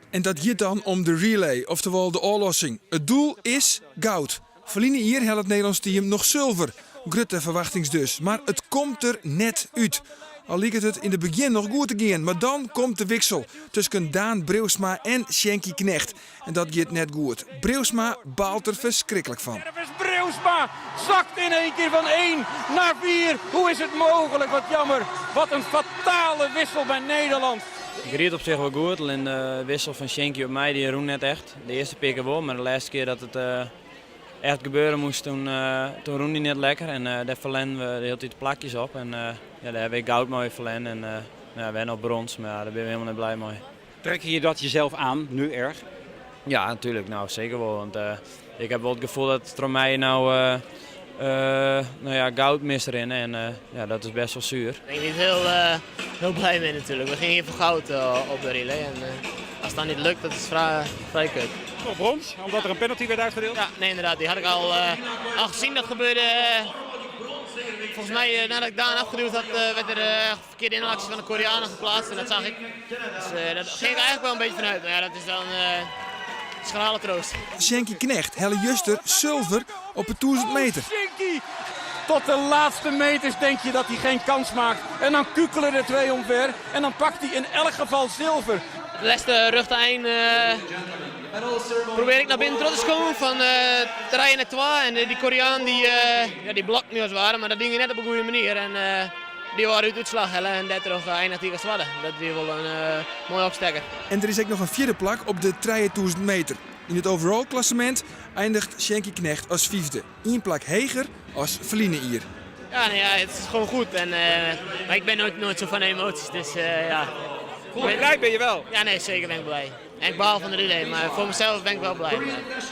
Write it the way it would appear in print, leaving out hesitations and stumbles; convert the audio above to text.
En dat giet dan om de relay, oftewol de ôflossing. It doel is goud. Ferline jier helle it Nederlânsk team noch sulver. Grutte ferwachtings dus, mar it komt der net út. Al liket it yn it begjin noch goed te gean, mar dan komt de wiksel tusken Daan Breeuwsma en Sjinkie Knegt. En dat giet net goed. Breeuwsma baalt der ferskriklik fan. Breeuwsma zakt in één keer van 1 naar 4. Hoe is het mogelijk? Wat jammer. Wat een fatale wissel bij Nederland. Ik ried op sich wol goed, allinnich de wissel fan Sjinkie op my dy rûn net echt. De earste pear kear wol, mar de lêste kear dat it echt gebeure moast, toen rûn dy net lekker. En dêr ferlern we de hiele tiid plakjes op. En ja, dêr hawwe we goud mei ferlern en ja, wer noch brons, mar ja, dêr binne we hielendal net blij mei. Trek je dat jezelf aan, nu erg? Ja, natuerlik. No, seker wol. Want ik ha wol it gefoel dat troch my no, no ja, goud misrinne en ja, dat is best wol suer. Ik ben niet heel, heel blij mee natuurlijk. We gingen hier voor goud op de relay en als het dan niet lukt, dat is vrij, vrij kut. Toch brons, omdat er een penalty werd uitgedeeld? Ja, nee, inderdaad. Die had ik al, al gezien. Dat gebeurde volgens mij nadat ik Daan afgeduwd had, werd er verkeerde inhaalactie van de Koreanen geplaatst en dat zag ik. Dus daar ging ik eigenlijk wel een beetje vanuit. Maar ja, dat is dan schrale troost. Sjinkie Knegt helle juster sulver op de 1000 meter. Sjinkie! Tot de laatste meters denk je dat hij geen kans maakt. En dan kukelen er twee omver. En dan pakt hij in elk geval zilver. De laatste rug eind probeer ik naar binnen terug te komen van uh, en 2. En die Koreaan die, ja, die blokt nu als het ware, maar dat ging net op een goede manier. En die waren uit uitslag en dêrtroch eindigt hy as twadde. Dat wie wol in moaie opstekker. En der is ek noch in fjirde plak op de 3000 meter. Yn it overall klassemint einiget Sjinkie Knegt as fyfde. Ien plak heger as ferline jier. Ja, nee, ja, het is gewoon goed. En, maar ik ben nooit, nooit zo van emoties, dus ja. Goed, blij ben je wel? Ja, nee, zeker ben ik blij. En ik baal van de relay, maar voor mezelf ben ik wel blij. Maar...